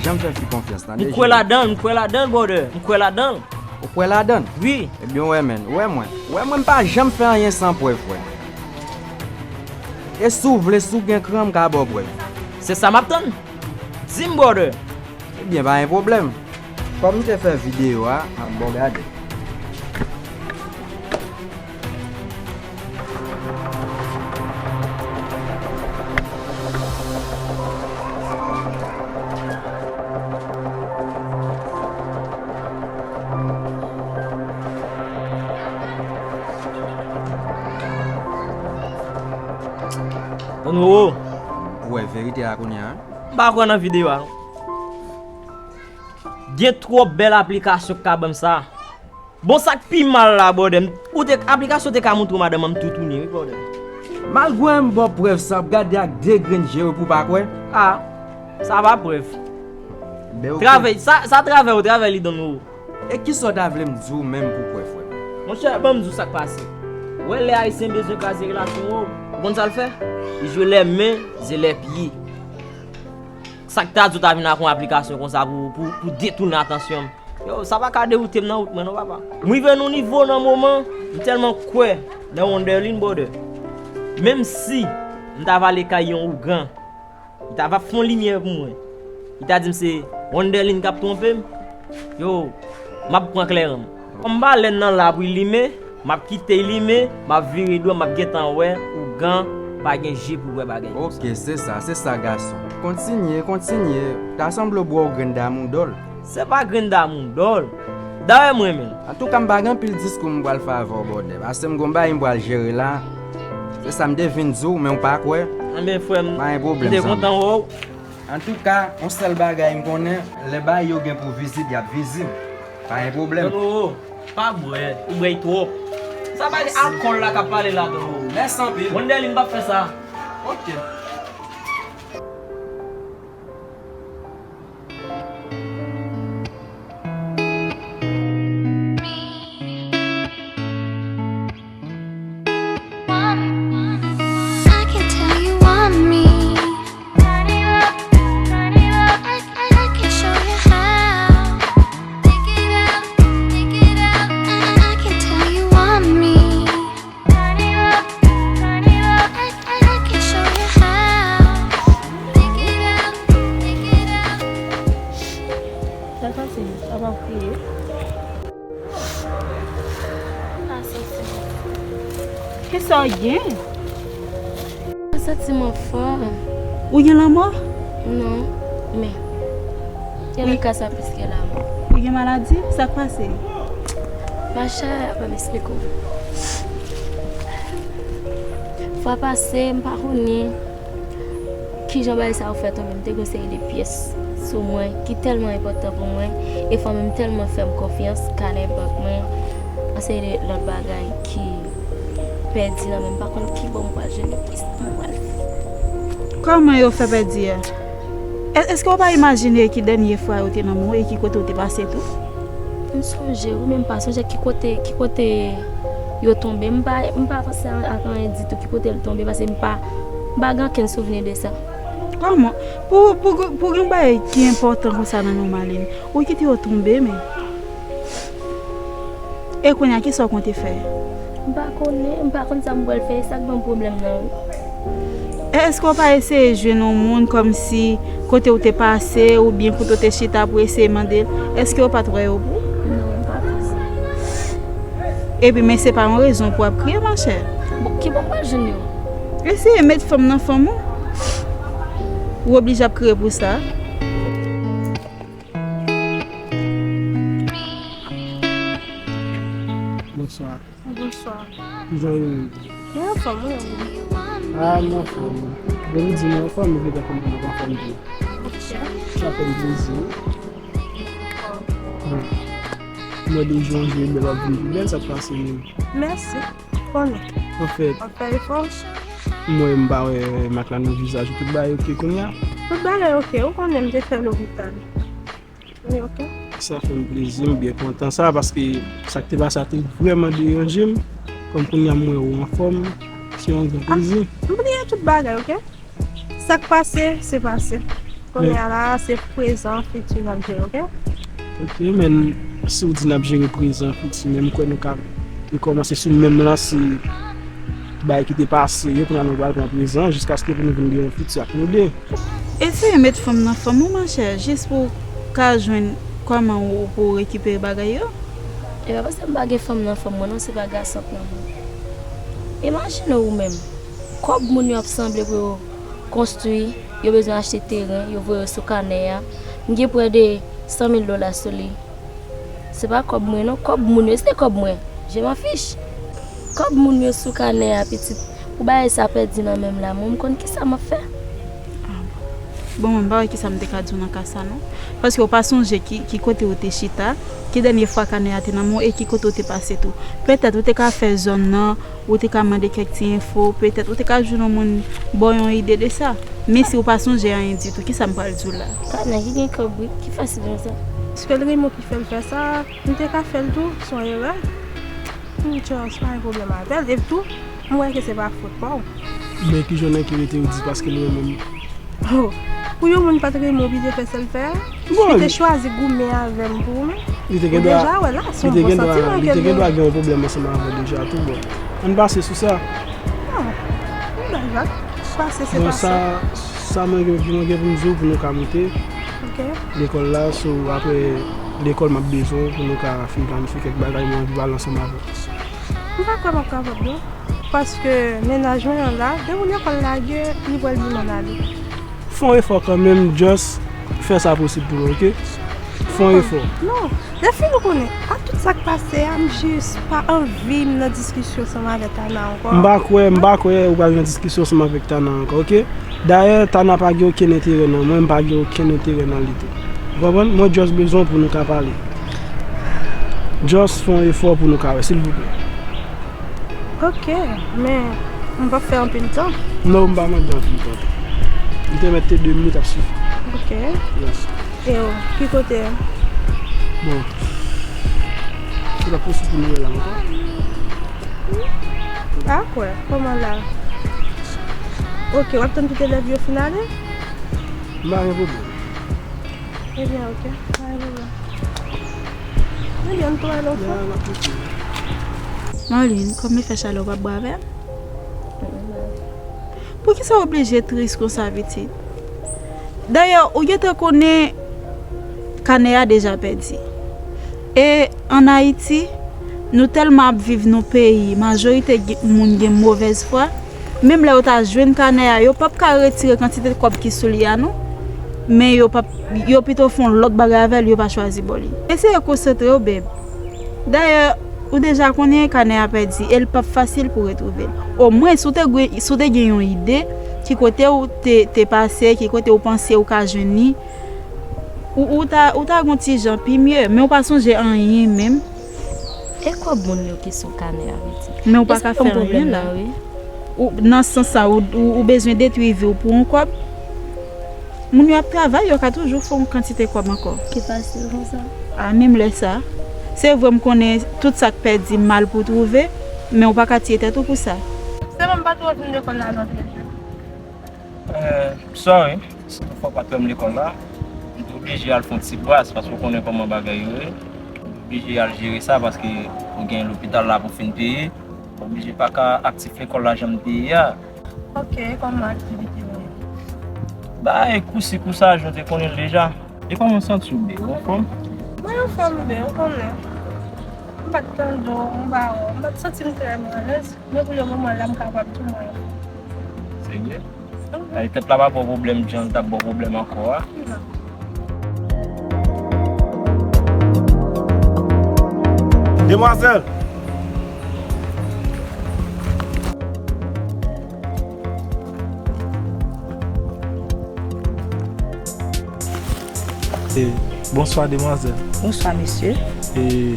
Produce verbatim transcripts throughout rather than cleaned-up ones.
Janm fè fi konfyans, tande. M kwè ladan l, m kwè ladan l, brother. M kwè ladan l. Ou kwè ladan l? Wi. Ebyen, w wè, man. Ou wè mwen. Ou wè mwen, m pa janm fè anyen san prèv, frè. E si w vle, si w gen kran, m ka ba w prèv. Se sa m ap tann. Di m, brother. Ebyen, pa gen pwoblèm. Kòm m te fè videyo a, m ap ba w gade. Ou wè verite a kounye a? M pa kwè nan videyo a, non. Gen twòp bèl aplikasyon k ka ban m sa. Bon, sa k pi mal la, brother, m, ou te, aplikasyon te ka montre w madanm an m toutouni, wi, brother. Malgre m ba w prèv sa, ap gade ak de grenn je w epi w pa kwè? A, sa pa prèv. Travè, sa, sa travè w, travè li donn ou. E kisa w ta vle m di w menm pou kwè, frè m? Monchè, ban m di w sa k pase. Ou wè lè Ayisyen bezwen kraze relasyon w, ou konn sa l fè? Li jwe lè men, ze lè pye. Sa k ta di w ta vin ak yon aplikasyon konsa pou, pou, pou detounen atansyon m? Yo, sa pa ka dewoute m nan wout mwen non, papa. M rive nan nivo nan moman, m tèlman kwè nan Wonderline, brother. Menm si m ta va ale kay yon ougan, li ta va fè yon limyè pou mwen. Li ta di m se Wonderline k ap twonpe m. Yo, m ap pran klèran m. Kòm balèn nan la pou l limen, m ap kite l limen, m ap vire dwèt, m ap gentan wè ougan pa gen je pou wè bagay konsa. Ok, se sa, se sa, gason. Kontinye, kontinye. Ta sanble w bwè yon grenn damou dòl. Se pa grenn damou dòl. Dayè, m renmen l. Antouka, m pa gen anpil diskou m pral fè avè w, brother. Paske m gon bagay m pral jere la. Se sa m te vin di w, men w pa kwè. Enben, frè m, pa gen pwoblèm, m te kontan wè w. Antouka, yon sèl bagay m konnen, lè bagay yo gen pou vizib, y ap vizib. Pa gen pwoblèm. Don Roro, pa bwè, ou bwè twòp. Sa pa gen alkòl la k ap pale la, Don Roro. Mèsi anpil. Wonderline p ap fè sa. Ok. I can tell you want me. I, I, I can show you how. Think it out, think it out. I, I can tell you want me. I, I, I can show you how. Think it out, think it out. Sa pase, sa pa kriye. Pa santi m anfòm. Kisa w gen? Pa santi m anfòm. Ou gen lanmò? Non, men gen lè ka sa plis ke lanmò. Ou gen maladi? Sa k pase? Machè, ban m esplike w. Fwa pase, m pa konnen kijan bagay sa yo fè tonbe. M te gen yon seri de pyès sou mwen ki tèlman enpòtan pou mwen, e fanmi m tèlman fè m konfyans, kanè bank mwen, yon seri de lòt bagay ki pèdi nan men m, m pa konn kibò m pral jwenn li, kisa m pral fè. Kòman yo fè pèdi a? È-, èske w pa imajine ki dènye fwa yo te nan men w e ki kote w te pase tou? M sonje wi, men m pa sonje ki kote, ki kote yo tonbe. M pa, m pa panse ak anyen ditou, ki kote l tonbe, paske m pa, m pa gen okenn souvni de sa. Kòman? Pou, pou, pou gen bagay ki enpòtan konsa nan men w, Marlene, ou kite yo tonbe, men. E kounye a, kisa w konte fè? M pa konnen, m pa konn sa m pral fè, e sa k ban m pwoblèm nan, wi. E èske w pa eseye jwenn yon moun kòmsi kote w te pase, oubyen kote w te chita pou eseye mande l? Èske w pa t wè yo pou? Non, m pa fè sa. Epi, men se pa yon rezon pou w ap kriye, machè. Bon, kibò m pral jwenn yo? Eseye met fanm nan fanm ou. Ou oblije ap kriye pou sa. Bonswa. Bonswa. Kijan w ye? Mwen anfòm, wi, e ou? A, mwen anfòm. Bon, m di mwen anfòm, men petèt ke m pa anfòm tou. Ok. Sa fè m plezi, wi. Wi. Mwen de jan w jwe bèl, w ap vin pi bèl, sa k pase menm? Mèsi. Konnen. Anfèt, w ap fè efò? Mwen, m pa wè mak la nan vizaj ou, tout bagay oke kounye a? Tout bagay oke, ou konnen m te fè lopital. Wi, ok. Sa fè m plezi, m byen kontan sa, paske sa k te pase a te vrèman deranje m. Kòm kounye a m wè ou anfòm, se yon gran plezi. M bliye tout bagay, ok? Sa k pase, se pase. Kounye a la, se prezan, fiti n ap jere, oke? Oke, men si w di n ap jere prezan, fiti, men m kwè nou ka rekòmanse sou menm lanse bagay ki te pase yo, kounye a nou pral pran prezan, jiskaske pou nou vin gen yon fiti ak nou de. Eseye met fanm nan fanm ou, monchè, jis pou w ka jwenn kòman ou pou w rekipere bagay yo. E pa paske m pa gen fanm nan fanm mwen non, se pa gason k nan mwen. Imajine w ou menm, kòb moun yo ap sanble pou yo konstwi, yo bezwen achte teren, yo voye yo sou kanè a. M gen prè de san mil dola sou li. Se pa kòb mwen non, kòb moun yo, se kòb mwen. Je m'en fiche. Kòb moun yo sou kanè a, pitit. Pou bagay sa pèdi nan men m la, mwen m konn kisa m ap fè. Ah bon. Bon, mwen m pa wè kisa m te ka di w nan ka sa non. Paske w pa sonje ki, ki kote w te chita, ki dènye fwa kanè a te nan men w e ki kote w te pase tou. Petèt ou te ka fè zòn nan, ou te ka mande kèk ti enfo, petèt ou te ka jwenn yon moun ba w yon ide de sa. Men si w pa sonje anyen ditou, kisa m pral di w la? Kanè ki gen kòb wi, ki fasil konsa. Èske l renmen w ki fè l fè sa? M te ka fè l tou, se yon erè. Just pa gen pwoblèm avè l. Epi tou, m wè ke se pa fòt pa w. Men ki jan nan ki rete ou di paske l renmen m? Oh, pou yon moun pa t renmen w, li te fè sa l fè a? Bon, li te chwazi goumen avè m pou ou menm? Li te gen dwa, deja wè la, se yon bon santiman ke li te gen dwa gen yon pwoblèm ansanm avè w deja tou, bon. Ann pase sou sa. Non, m pa pase, se pase. Bon, sa, sa mwen gen, mwen gen pou m di w pou nou ka moute. Ok. Lekòl la, so, apre lekòl, m ap bezwen w pou nou ka fin planifye kèk bagay, mwen anvi pale ansanm avè w. M pa kwè m ap kapab non. Paske mennaj mwen an la, depi lekòl lage, li pral di m ann ale. Fè yon efò kanmenm, just fè sa posib pou mwen, ok? Fè yon efò. Non, lè fini ou konnen, ak tout sa k pase a, m jis pa anvi m nan diskisyon ansanm avè Tana ankò. M pa kwè, m pa kwè ou pral nan diskisyon ansanm avèk Tana ankò, ok? Dayè, Tana pa gen okenn enterè nan mwen, m pa gen okenn enterè nan li tou. Ou konprann? Mwen just bezwen w pou nou ka pale. Just fè yon efò pou nou ka wè, silvouplè. Ok, men m p ap fè anpil tan. Non, m pa mande anpil tan. M te mèt te de minit ap sifi. Ok. Yes. E w, ki kote? Bon. Se pa posib pou nou wè la ankò. Dakò, kòman la? Ok, w ap tann tout elèv yo fin ale? M pa gen pwoblèm. Ebyen, ok. Pa gen pwoblèm. Ebyen, ann tou ale anfòm. Ya, n ap kite. Marlene, kòm li fè chalè, w p ap bwè avè m? Poukisa w oblije tris konsa, pitit? Dayè, ou gentan konnen kanè a deja pèdi. E ann Ayiti, nou tèlman ap viv nan peyi, majorite gen, moun gen movèz fwa, menm lè yo ta jwenn kanè a, yo p ap ka retire kantite kòb ki sou li a, non. Men yo p ap, yo pito fè yon lòt bagay avè l, yo pa chwazi ba w li. Eseye konsantre w, babe. Dayè, ou deja konnen kanè a pèdi e l p ap fasil pou w retwouve l. Omwen, si w te gwe-, si w te gen yon ide, ki kote w te, te pase, ki kote w panse w ka jwenn li, ou, ou ta, ou ta gon ti jan pi mye, men w pa sonje anyen menm. E kòb moun yo ki sou kanè a, pitit? Men w pa ka fè anyen la. Ou, nan sans sa, ou, ou, ou bezwen detwi vi w pou yon kòb? Moun yo ap travay, yo ka toujou fè yon kantite kòb ankò. Ki fasil konsa? A, menm lè sa. Se vre, m konnen tout sa k pèdi mal pou twouve, men w pa ka tiye tèt ou pou sa. Sèlman m pa twò vin lekòl la lòt jou. Eh, sorry. Si toutfwa w pa t wè m lekòl la, m te oblije al fè yon ti bwaz, paske w konnen kòman bagay yo ye. M te oblije al jere sa, paske ou gen lopital la pou fin peye. M oblije pa ka aktif lekòl la jan m te ye a. Ok, kòman aktivite yo ye? Bay kousi kousaj, nou te konnen l deja. E kòman w santi w, babe? Ou anfòm? Mwen anfòm, babe, ou konnen. M pa t tande w, m pa wè w. M pa t santi m trè alèz, men pou le moman la, m kapab di w mwen anfòm. Serye? Ay, tèt la pa ba w pwoblèm jan l t ap ba w pwoblèm ankò a. Demwazèl! E, bonswa, demwazèl. Bonswa, mesye. E,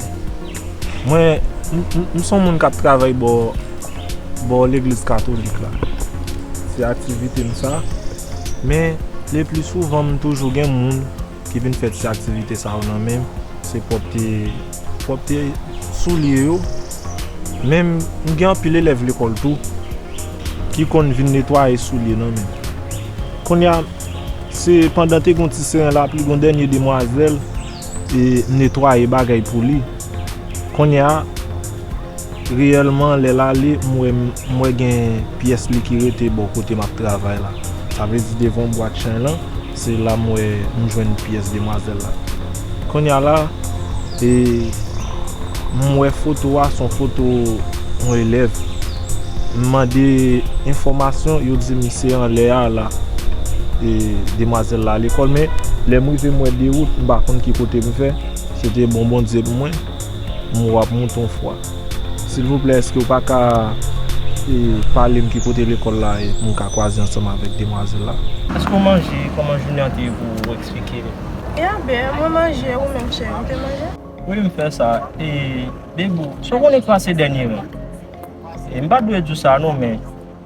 mwen, m, m, m se yon moun k ap travay bò, bò legliz katolik la. Se aktivite m sa. Men, le pli souvan, m toujou gen moun ki vin fè ti aktivite sa yo nan men m. Se pwòpte, pwòpte soulye yo. Men m gen anpil elèv lekòl tou ki konn vin netwaye soulye nan men m. Kounye a, Se pandan te gen yon ti seren lapli, gen yon dènye demwazèl, e, m netwaye bagay pou li. Kounye a, reyèlman, lè l ale, m wè, m wè gen pyès li ki rete bò kote m ap travay la. Sa vle di devan bwat chay lan, se la m wè, m jwenn pyès demwazèl la. Kounye a la, e, m wè foto a, se yon foto yon elèv. M mande enfòmasyon, yo di m se anlè a la, e, demwazèl la lekòl, men lè m rive m wè de wout, m pa konn ki kote m fè. Se te bon Bondye pou mwen, m wè w ap moute yon fwa. Silvouplè, èske w pa ka, e, pale m ki kote lekòl la ye, pou m ka kwaze ansanm avèk demwazèl la? Èske w manje? Kòman jounen an te ye pou w eksplike m? Ya, ben, mwen manje, ou menm, cheri, ou te manje? Wi, m fè sa. E, Bebou, sa w konnen k pase dènyèman? E, m pa t dwe di w sa non, men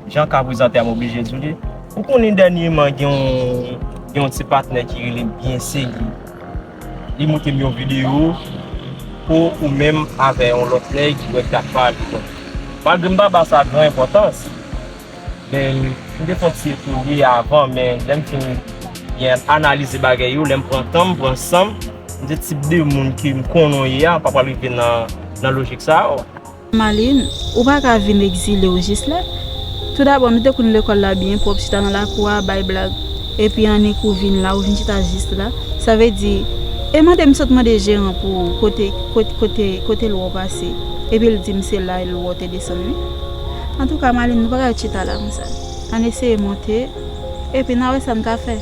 jan ka prezante a, m oblije di w li. Ou konnen dènyèman gen yon, gen yon ti patnè ki rele m byen serye. Li montre m yon videyo pou ou menm avè yon lòt nèg ki wè kat pale. Bon, malgre m pa ba sa gran enpòtans, men m te fè yon ti etidye avan, men lè m fin byen analize bagay yo, lè m pran tan m, pran san m, m se tip de moun ke m konnen w ye a, m pa pral rive nan, nan lojik sa a. Malin, ou pa ka vin egzile w jis la. Toudabò, nou te konn lekòl la byen pwòp, chita nan lakou a, bay blag. Epi annik ou vin la, ou vin chita jis la. Sa vle di, e mande m sot mande jeran pou kote, kote, kote, kote l wè w pase. Epi l di m se la l wè w te desann wi. Antouka, Malin, nou pa ka ret chita la konsa. Ann eseye monte, epi n a wè sa n ka fè.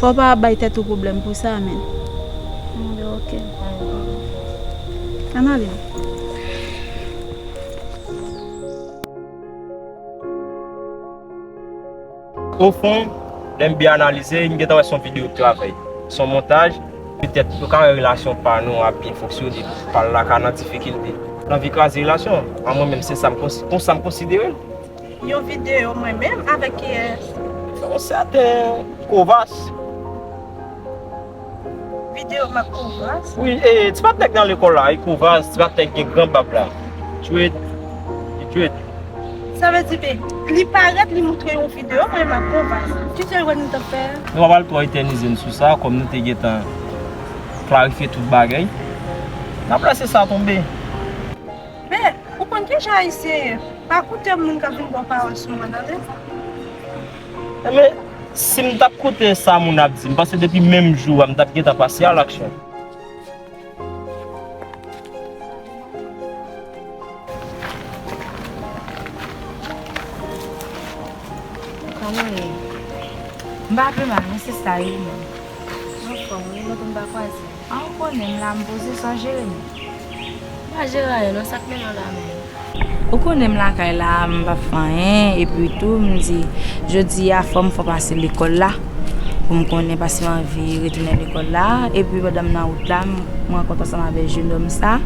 Fò w pa bay tèt ou pwoblèm pou sa, men. Bon, ben, oke. Ann ale. Ofon, lè m byen analize, m gentan wè se yon videyo travay. Se yon montaj. Petèt, yo ka wè relasyon pa nou ap byen fonksyone, pa l la ka nan difikilte. L anvi kraze relasyon an. Mwen menm, se sa m konsi-, konsa m konsidere l. Yon videyo mwen menm avèk kiyès? Yon sèten Kovas. Videyo m ak Kovas? Wi, e, ti patnè k nan lekòl la, e Kovas, ti patnè k gen gran bab la. Djwet, djwet. Sa vle di, be, li parèt, li moutre yon videyo mwen menm ak Kovas. Kisa w wè nou t ap fè a? Nou pa pral twò etènize n sou sa, kòm nou te gentan klarifye tout bagay. N ap lese sa tonbe. Be, ou konn kijan Ayisyen ye. Pa koute moun k ap vin ba w pawòl sou mwen, tande? Enben, si m t ap koute sa moun ap di, m panse depi menm jou a, m t ap gentan pase a laksyon. Kòman w ye? M pa pi mal, men se sa ye menm. Anfòm, wi, lontan m pa kwaze. A, ou konnen m la, m poze, sa w jere menm? M pa jere anyen non, sa k mennen w la menm? Ou konnen m lakay la, m p ap fè anyen, epi tou, m di, jodi a, fò m fè w pase lekòl la, pou m konnen, paske m anvi retounen lekòl la, epi pandan m nan wout la, m, m rankontre ansanm avèk jennonm sa,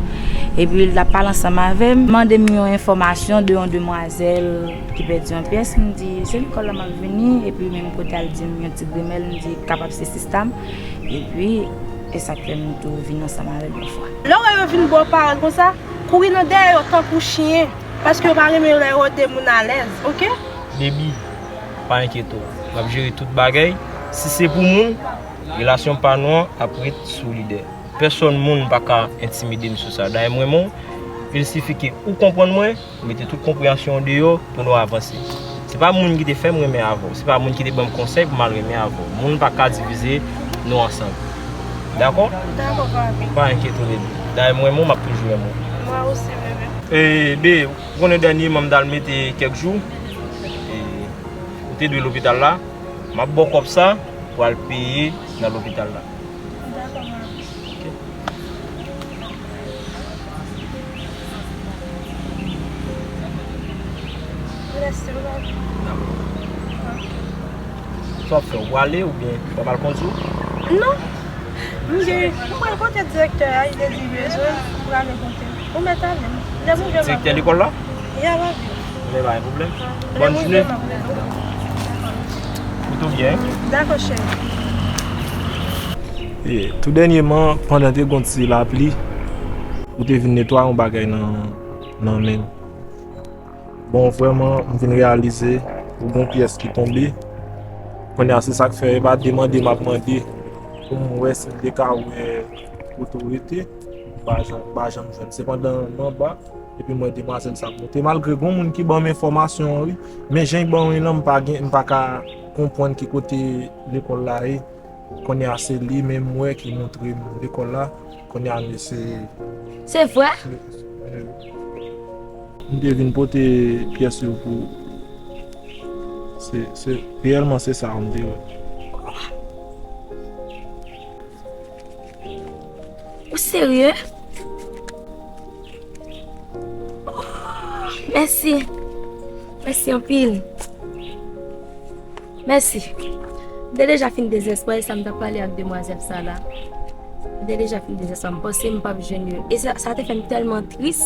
epi l t ap pale ansanm avè m, mande m yon enfòmasyon de yon demwazèl ki pèdi yon pyès, m di, se lekòl la m ap vini, epi menm kote a l di m yon ti grimèl, m di, kapab se sista m, epi, e sa k fè m tou vin ansanm avè l yon fwa. Lè w wè yo vin ba w pawòl konsa, kouri nan dèyè yo tankou chen, paske yo pa renmen lè yo wè de moun alèz, oke? Baby, pa enkyete w. M ap jere tout bagay. Si se pou moun, relasyon pa nou an ap ret solidè. Pèsòn moun pa ka entimide m sou sa. Dayè, m renmen w. Il sifi ke ou konprann mwen, ou mete tout konpreyansyon w deyò pou nou avanse. Se pa moun ki te fè m renmen avè w. Se pa moun ki te ban m konsèy pou m al renmen avè w. Moun pa ka divize nou ansanm. Dakò? Dakò, papi. Pa enkyete w, baby. Dayè, m renmen w, m ap toujou renmen w. Mwen osi, bebe. E, be, ou konnen dènyèman m t al mete kèk jou. E, ou te dwe lopital la. M ap ba w kòb sa pou al peye nan lopital la. Dakò, papi. Ok. Mèsi, papi. Dakò. Ok. Sa w ap fè, w prale oubyen w ap al kondwi? Non. M gen, m pral kote direktè a, li te di bezwen, m prale kote l. Ou mèt ale. Lè m rive m ap... Direktè lekòl la? Ya, papi. Men pa gen pwoblèm. Bòn jounen. Ou tou byen? Dakò, cheri. E, tou dènyèman, pandan te gon ti lapli, ou te vin netwaye yon bagay nan, nan men m. Bon, vrèman, m vin reyalize ou gon pyès ki tonbe. Kounye a, se sa k fè e pa de mande m ap mande pou m wè si m te ka wè kote w rete. M pa janm, m pa janm jwenn. Se pandan m anba, epi m wè demwazèl sa ap monte. Malgre gen moun ki ban m enfòmasyon an, wi. Men jan l ban mwen lan, m pa gen, m pa ka konprann ki kote lekòl la ye. Kounye a, se li menm m wè ki montre m lekòl la. Kounye a, m eseye. Se vre? M te vin pote pyès yo pou. Se, se, reyèlman, se sa m te wè. Ou serye? Oh, mèsi. Mèsi anpil. Mèsi. M te deja fin dezespwa, e sa m t ap pale ak demwazèl sa la. M te deja fin dezespwa. M panse m p ap jwenn yo. E sa, sa te fè m tèlman tris.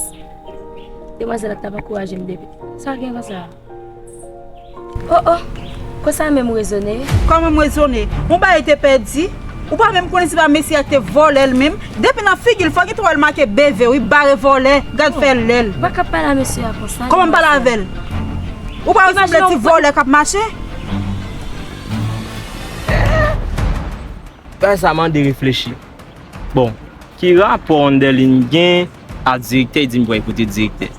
Demwazèl la t ap ankouraje m depi. Sa gen konsa? Oh, oh. Konsa menm ou rezone? Kòman m rezone? Yon bagay te pèdi. Ou pa menm konnen si pa mesye a ki te vòlè l menm. Depi nan figi l, fò gen twò l make B V, wi, bare vòlè. Gad fè l lè l. Ou pa ka pale a mesye a konsa. Kòman m pale avè l? Ou pa wè sanble ti vòlè k ap mache? Bagay sa mande reflechi. Bon, ki rapò Anderline gen ak direktè? Li di m pou al kote direktè.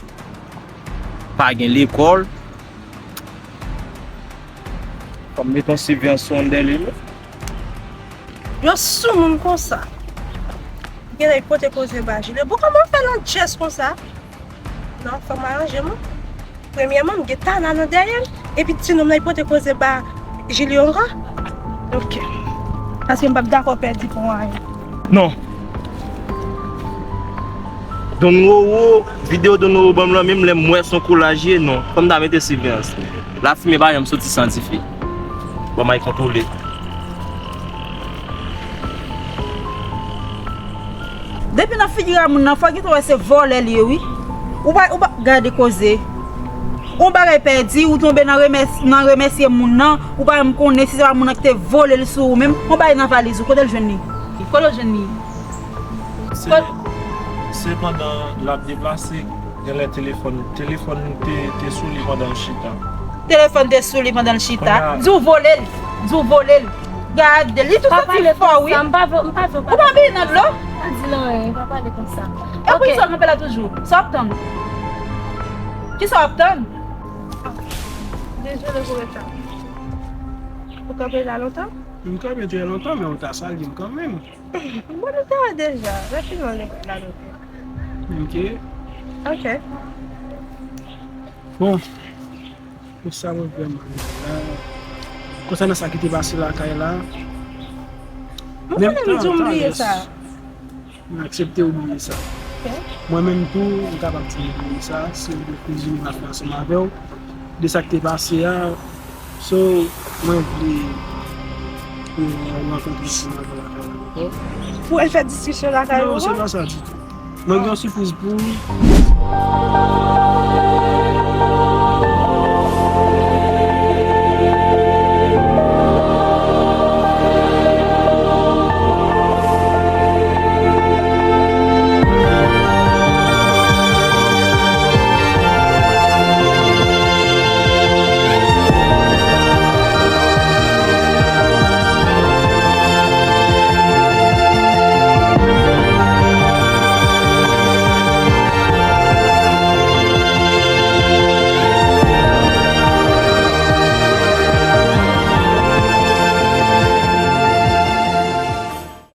Pa gen lekòl. Fò m mete yon siveyans sou Anderline. Yo sou moun konsa. Genlè y pote koze ba Jilyo. Bon, kòman w fè nan djès konsa? Non, fò m aranje m wi. Premyèman, m gen Tana nan dèyè m. Epi ti nonm nan, y pote koze ba Jilyo ankò. Ok. Paske m p ap dakò pèdi pou anyen. Non. Don Roro, videyo Don Roro ban m lan, menm lè m wè se yon kolaj ye, non. Fò m ta mete siveyans. Lafimen pa janm soti san dife. Bon, m al kontwole. Depi nan figi a moun nan, fò gentan wè se vòlè l ye, wi. Ou pa, ou pa, gade koze. Yon bagay pèdi, ou tonbe nan remès-, nan remèsye moun nan, ou pa menm konnen si se pa moun nan ki te vole l sou ou menm. Yon bagay nan valiz ou, kote l jwenn li? Kote l jwenn li? Se, se pandan l ap deplase, genlè telefòn, telefòn te, te sou li pandan l chita. Telefòn te sou li pandan l chita. Kounye a di w vole l, di w vole l. Gade, li tou santi fò, wi. Pa pale konsa, m pa vle, m pa vle w pale konsa. Ou pa vin nan dlo? Pa di l anyen, pa pale konsa. E pou kisa w kanpe la toujou? Sa w ap tann? Kisa w ap tann? Dezole pou reta. Ou kanpe la lontan? M kanpe trè lontan, men ou ta salye m kanmenm. Bon, nou te wè deja. Rapidman, nou pral la, nou te. Ok. Ok. Bon, pou sa mwen vrèman la. Konsènan sa ki te pase lakay la. Mwen konnen m di w m bliye sa. Mwen aksepte w bliye sa. Ok. Mwen menm tou, m kapab di m bliye sa. Si w vle kouzine m ap fè ansanm avè w de sa k te pase a. So, mwen vle pou w rankontre ansanm avè l lakay la ankò. Pou al fè diskisyon lakay ou ankò? Non, se pa sa ditou. Mwen gen yon sipriz pou ou.